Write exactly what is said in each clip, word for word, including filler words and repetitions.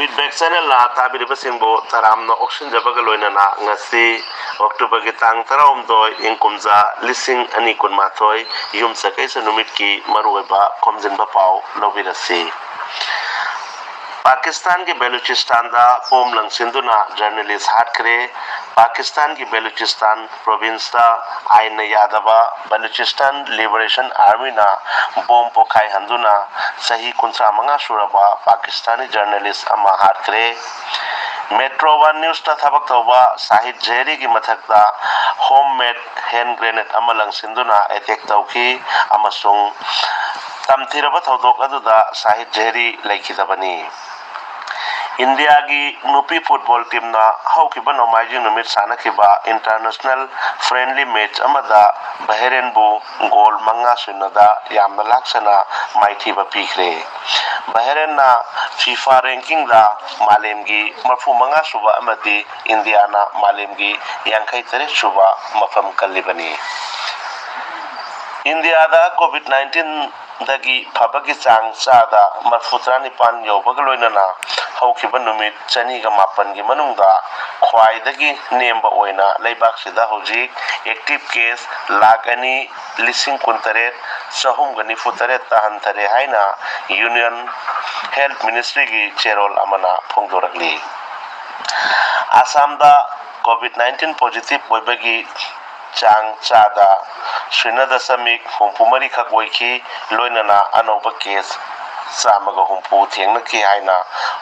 Feedback Channelꯅ ꯇꯥꯕꯤꯔꯤꯕꯁꯤꯡꯕꯨ ꯇꯔꯥꯝꯅ ꯑꯣꯛꯁꯤꯟꯖꯕꯒ ꯂꯣꯏꯅꯅ ꯉꯁꯤ ꯑꯣꯛꯇꯣꯕꯔꯒꯤ ꯇꯥꯡ ꯇꯔꯥꯍꯨꯝꯗꯣꯏ, ꯏꯪ ꯀꯨꯝꯖꯥ ꯂꯤꯁꯤꯡ ꯑꯅꯤ ꯀꯨꯟꯃꯥꯊꯣꯏ, ꯌꯨꯝꯁꯀꯩꯁ ꯅꯨꯃꯤꯠꯀꯤ ꯃꯔꯨꯑꯣꯏꯕ ꯈꯣꯝꯖꯤꯟꯕ ꯄꯥꯎ ꯂꯧꯕꯤꯔꯁꯤ꯫ ꯄꯥꯀꯤꯁꯇꯥꯟꯒꯤ ꯕꯦꯂꯨꯆꯤꯁꯇꯥꯟꯗ ꯕꯣꯝ ꯂꯪꯁꯤꯟꯗꯨꯅ ꯖꯔꯅꯦꯂꯤꯁ ꯍꯥꯠꯈ꯭ꯔꯦ꯫ ꯄꯥꯀꯤꯁꯇꯥꯟꯒꯤ ꯕꯦꯂꯨꯆꯤꯁꯇꯥꯟ ꯄ꯭ꯔꯣꯚꯤꯟꯁꯇ ꯑꯥꯏꯟꯅ ꯌꯥꯗꯕ ꯕꯦꯂꯨꯆꯤꯁꯇꯥꯟ ꯂꯤꯕꯔꯦꯁꯟ ꯑꯥꯔꯃꯤꯅ ꯕꯣꯝ ꯄꯣꯈꯥꯏꯍꯟꯗꯨꯅ ꯆꯍꯤ ꯀꯨꯟꯊ꯭ꯔꯥ ꯃꯉꯥ ꯁꯨꯔꯕ ꯄꯥꯀꯤꯁꯇꯥꯅꯤ ꯖꯔꯅꯦꯂꯤꯁ ꯑꯃ ꯍꯥꯠꯈ꯭ꯔꯦ꯫ ꯃꯦꯇ꯭ꯔꯣ ꯋꯥꯟ ꯅ꯭ꯌꯨꯁꯇ ꯊꯕꯛ ꯇꯧꯕ ꯁꯥꯍꯤꯗ ꯖꯦꯍꯔꯤꯒꯤ ꯃꯊꯛꯇ ꯍꯣꯝ ꯃꯦꯗ ꯍꯦꯟ ꯒ꯭ꯔꯦꯅꯦꯗ ꯑꯃ ꯂꯪꯁꯤꯟꯗꯨꯅ ꯑꯦꯇꯦꯛ ꯇꯧꯈꯤ ꯑꯃꯁꯨꯡ ꯇꯝꯊꯤꯔꯕ ꯊꯧꯗꯣꯛ ꯑꯗꯨꯗ ꯁꯥꯍꯤꯗ ꯖꯦꯍꯔꯤ ꯂꯩꯈꯤꯗꯕꯅꯤ꯫ ꯏꯟꯗꯤꯌꯥꯒꯤ ꯅꯨꯄꯤ ꯐꯨꯠꯕꯣꯜ ꯇꯤꯝꯅ ꯍꯧꯈꯤꯕ ꯅꯣꯡꯃꯥꯏꯖꯤꯡ ꯅꯨꯃꯤꯠ ꯁꯥꯟꯅꯈꯤꯕ ꯏꯟꯇꯔꯅꯦꯁꯅꯦꯜ ꯐ꯭ꯔꯦꯟꯗꯂꯤ ꯃꯦꯆ ꯑꯃꯗ ꯕꯍꯔꯦꯟꯕꯨ ꯒꯣꯜ ꯃꯉꯥ ꯁꯨꯞꯅꯗ ꯌꯥꯝꯅ ꯂꯥꯛꯆꯅ ꯃꯥꯏꯊꯤꯕ ꯄꯤꯈ꯭ꯔꯦ꯫ ꯕꯍꯔꯦꯟꯅ ꯐꯤꯐꯥ ꯔꯦꯡꯀꯤꯡꯗ ꯃꯥꯂꯦꯝꯒꯤ ꯃꯔꯤꯐꯨ ꯃꯉꯥ ꯁꯨꯕ ꯑꯃꯗꯤ ꯏꯟꯗꯤꯌꯥꯅ ꯃꯥꯂꯦꯝꯒꯤ ꯌꯥꯡꯈꯩ ꯇꯔꯦꯠ ꯁꯨꯕ ꯃꯐꯝ ꯀꯜꯂꯤꯕꯅꯤ꯫ ꯏꯟꯗꯤꯌꯥꯗ ꯀꯣꯚꯤꯗ ꯅꯥꯏꯟꯇꯤꯟꯗꯒꯤ ꯐꯕꯒꯤ ꯆꯥꯡ ꯆꯥꯗ ꯃꯔꯤꯐꯨ ꯇꯔꯥꯅꯤꯄꯥꯟ ꯌꯧꯕꯒ ꯂꯣꯏꯅꯅ ꯍꯧꯈꯤꯕ ꯅꯨꯃꯤꯠ ꯆꯅꯤꯒ ꯃꯥꯄꯟꯒꯤ ꯃꯅꯨꯡꯗ ꯈ꯭ꯋꯥꯏꯗꯒꯤ ꯅꯦꯝꯕ ꯑꯣꯏꯅ ꯂꯩꯕꯥꯛꯁꯤꯗ ꯍꯧꯖꯤꯛ ꯑꯦꯛꯇꯤꯚ ꯀꯦꯁ ꯂꯥꯈ ꯑꯅꯤ ꯂꯤꯁꯤꯡ ꯀꯨꯟꯇꯔꯦꯠ ꯆꯍꯨꯝꯒ ꯅꯤꯐꯨ ꯇꯔꯦꯠꯇ ꯍꯟꯊꯔꯦ ꯍꯥꯏꯅ ꯌꯨꯅꯤꯌꯟ ꯍꯦꯜꯊ ꯃꯤꯅꯤꯁꯇ꯭ꯔꯤꯒꯤ ꯆꯦꯔꯣꯜ ꯑꯃꯅ ꯐꯣꯡꯗꯣꯔꯛꯂꯤ꯫ ꯑꯁꯥꯝꯗ ꯀꯣꯚꯤꯗ ꯅꯥꯏꯟꯇꯤꯟ ꯄꯣꯖꯤꯇꯤꯚ ꯑꯣꯏꯕꯒꯤ ꯆꯥꯡ ꯆꯥꯗ ꯁꯨꯞꯅ ꯗꯁꯃꯤꯛ ꯍꯨꯝꯐꯨ ꯃꯔꯤꯈꯛ ꯑꯣꯏꯈꯤ, ꯂꯣꯏꯅꯅ ꯑꯅꯧꯕ ꯀꯦꯁ ꯆꯥꯝꯃꯒ ꯍꯨꯝꯐꯨ ꯊꯦꯡꯅꯈꯤ ꯍꯥꯏꯅ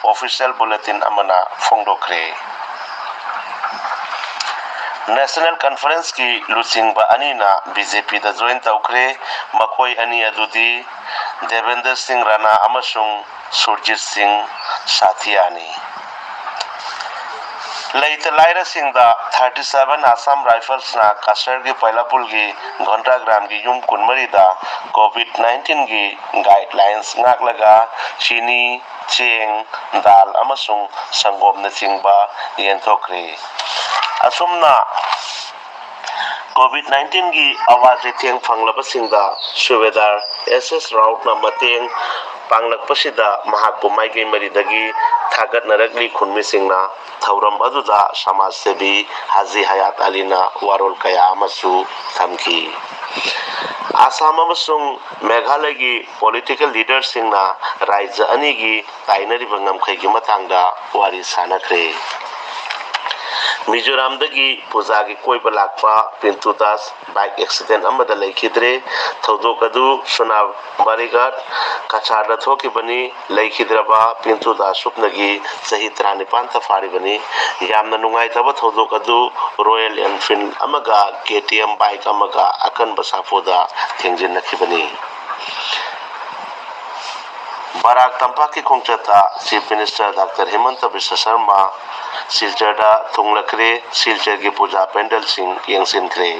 ꯑꯣꯐꯤꯁꯤꯌꯦꯜ ꯕꯨꯂꯦꯇꯤꯟ ꯑꯃꯅ ꯐꯣꯡꯗꯣꯛꯈ꯭ꯔꯦ꯫ ꯅꯦꯁꯅꯦꯜ ꯀꯟꯐꯔꯦꯟꯁꯀꯤ ꯂꯨꯆꯤꯡꯕ ꯑꯅꯤꯅ ꯕꯤ ꯖꯦ ꯄꯤꯗ ꯖꯣꯏꯟ ꯇꯧꯈ꯭ꯔꯦ꯫ ꯃꯈꯣꯏ ꯑꯅꯤ ꯑꯗꯨꯗꯤ ꯗꯦꯕꯦꯟꯗ꯭ꯔ ꯁꯤꯡ ꯔꯥꯅꯥ ꯑꯃꯁꯨꯡ ꯁꯨꯔꯖꯤꯠ ꯁꯤꯡ ꯁꯥꯊꯤꯌꯥꯅꯤ꯫ ꯂꯩꯇ ꯂꯥꯏꯔꯁꯤꯡꯗ ꯊꯥꯔꯇꯤ ꯁꯚꯦꯟ ꯑꯁꯥꯝ ꯔꯥꯏꯐꯜꯁꯅ ꯀꯁꯥꯔꯒꯤ ꯄꯩꯂꯥꯄꯨꯜꯒꯤ ꯘꯟꯇꯥꯒ꯭ꯔꯥꯝꯒꯤ ꯌꯨꯝ ꯀꯨꯟꯃꯔꯤꯗ ꯀꯣꯚꯤꯗ ꯅꯥꯏꯟꯇꯤꯟꯒꯤ ꯒꯥꯏꯗꯂꯥꯏꯟꯁ ꯉꯥꯛꯂꯒ ꯆꯤꯅꯤ, ꯆꯦꯡ, ꯗꯥꯜ ꯑꯃꯁꯨꯡ ꯁꯪꯒꯣꯝꯅꯆꯤꯡꯕ ꯌꯦꯟꯊꯣꯛꯈ꯭ꯔꯦ꯫ ꯑꯁꯨꯝꯅ ꯀꯣꯚꯤꯗ ꯅꯥꯏꯟꯇꯤꯟꯒꯤ ꯑꯋꯥ ꯆꯩꯊꯦꯡ ꯐꯪꯂꯕꯁꯤꯡꯗ ꯁꯨꯕꯦꯗꯥꯔ ꯑꯦꯁ ꯑꯦꯁ ꯔꯥꯎꯠꯅ ꯃꯇꯦꯡ ꯄꯥꯡꯂꯛꯄꯁꯤꯗ ꯃꯍꯥꯛꯄꯨ ꯃꯥꯏꯀꯩ ꯃꯔꯤꯗꯒꯤ ꯊꯥꯒꯠꯅꯔꯛꯂꯤ꯫ ꯈꯨꯟꯃꯤꯁꯤꯡꯅ ꯊꯧꯔꯝ ꯑꯗꯨꯗ ꯁꯃꯥꯖ ꯁꯦꯕꯤ ꯍꯥꯖꯤ ꯍꯌꯥꯠ ꯑꯂꯤꯅ ꯋꯥꯔꯣꯜ ꯀꯌꯥ ꯑꯃꯁꯨ ꯊꯝꯈꯤ꯫ ꯑꯁꯥꯝ ꯑꯃꯁꯨꯡ ꯃꯦꯘꯥꯂꯌꯒꯤ ꯄꯣꯂꯤꯇꯤꯀꯦꯜ ꯂꯤꯗꯔꯁꯤꯡꯅ ꯔꯥꯖ꯭ꯌ ꯑꯅꯤꯒꯤ ꯇꯥꯏꯅꯔꯤꯕ ꯉꯝꯈꯩꯒꯤ ꯃꯇꯥꯡꯗ ꯋꯥꯔꯤ ꯁꯥꯅꯈ꯭ꯔꯦ꯫ ꯃꯤꯖꯣꯔꯥꯝꯗꯒꯤ ꯄꯨꯖꯥꯒꯤ ꯀꯣꯏꯕ ꯂꯥꯛꯄ ꯄꯤꯟꯇꯨ ꯗꯥꯁ ꯕꯥꯏꯛ ꯑꯦꯛꯁꯤꯗꯦꯟ ꯑꯃꯗ ꯂꯩꯈꯤꯗ꯭ꯔꯦ꯫ ꯊꯧꯗꯣꯛ ꯑꯗꯨ ꯁꯣꯅꯥꯕꯥꯔꯤꯒꯥꯠ ꯀꯆꯥꯔꯗ ꯊꯣꯛꯈꯤꯕꯅꯤ꯫ ꯂꯩꯈꯤꯗ꯭ꯔꯕ ꯄꯤꯟꯇꯨ ꯗꯥꯁ ꯁꯨꯞꯅꯒꯤ ꯆꯍꯤ ꯇꯔꯥꯅꯤꯄꯥꯟꯇ ꯐꯥꯔꯤꯕꯅꯤ꯫ ꯌꯥꯝꯅ ꯅꯨꯡꯉꯥꯏꯇꯕ ꯊꯧꯗꯣꯛ ꯑꯗꯨ ꯔꯣꯌꯦꯜ ꯑꯦꯟꯐꯤꯜꯗ ꯑꯃꯒ ꯀꯦ ꯇꯤ ꯑꯦꯝ ꯕꯥꯏꯛ ꯑꯃꯒ ꯑꯀꯟꯕ ꯁꯥꯐꯨꯗ ꯊꯦꯡꯖꯤꯟꯅꯈꯤꯕꯅꯤ꯫ ꯕꯔꯥꯛ ꯇꯝꯄꯥꯛꯀꯤ ꯈꯣꯡꯆꯠꯇ chief minister doctor ꯍꯤꯃꯟꯇ Visva Sharma ꯁꯤꯜꯆꯔꯗ ꯊꯨꯡꯂꯈ꯭ꯔꯦ꯫ ꯁꯤꯜꯆꯔꯒꯤ ꯄꯨꯖꯥ ꯄꯦꯟꯗꯦꯜꯁꯤꯡ ꯌꯦꯡꯁꯤꯟꯈ꯭ꯔꯦ꯫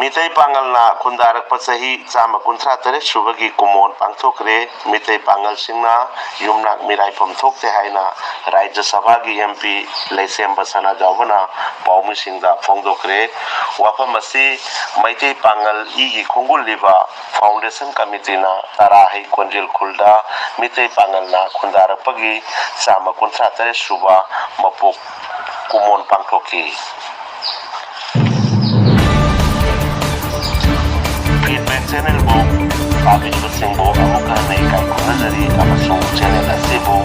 ꯃꯤꯇꯩ ꯄꯥꯉꯜꯅ ꯈꯨꯟꯗꯥꯔꯛꯄ ꯆꯍꯤ ꯆꯥꯝꯃ ꯀꯨꯟꯊ꯭ꯔꯥ ꯇꯔꯦꯠ ꯁꯨꯕꯒꯤ ꯀꯨꯃꯣꯟ ꯄꯥꯡꯊꯣꯛꯈ꯭ꯔꯦ꯫ ꯃꯤꯇꯩ ꯄꯥꯉꯜꯁꯤꯡꯅ ꯌꯨꯝꯅꯥꯛ ꯃꯤꯔꯥꯏꯐꯝ ꯊꯣꯛꯇꯦ ꯍꯥꯏꯅ ꯔꯥꯖ꯭ꯌ ꯁꯚꯥꯒꯤ ꯑꯦꯝ ꯄꯤ ꯂꯩꯁꯦꯝꯕ ꯁꯅꯥꯖꯥꯎꯕꯅ ꯄꯥꯎꯃꯤꯁꯤꯡꯗ ꯐꯣꯡꯗꯣꯛꯈ꯭ꯔꯦ꯫ ꯋꯥꯐꯝ ꯑꯁꯤ ꯃꯩꯇꯩ ꯄꯥꯉꯜ ꯏꯒꯤ ꯈꯣꯡꯒꯨꯜꯂꯤꯕ ꯐꯥꯎꯟꯗꯦꯁꯟ ꯀꯃꯤꯇꯤꯅ ꯇꯔꯥꯍꯩ ꯀꯣꯟꯖꯦꯜ ꯈꯨꯜꯗ ꯃꯤꯇꯩ ꯄꯥꯉꯜꯅ ꯈꯨꯟꯗꯥꯔꯛꯄꯒꯤ ꯆꯥꯝꯃ ꯀꯨꯟꯊ꯭ꯔꯥ ꯇꯔꯦꯠ ꯁꯨꯕ ꯃꯄꯣꯛ ꯀꯨꯃꯣꯟ ꯄꯥꯡꯊꯣꯛꯈꯤ꯫ ꯐꯤꯗꯕꯦꯛ ꯆꯦꯅꯦꯜꯕꯨ ꯄꯥꯕꯤꯔꯤꯕꯁꯤꯡꯕꯨ ꯑꯃꯨꯛꯀ ꯍꯟꯅ ꯏꯀꯥꯏ ꯈꯨꯝꯅꯖꯔꯤ ꯑꯃꯁꯨꯡ ꯆꯦꯅꯦꯜ ꯑꯁꯤꯕꯨ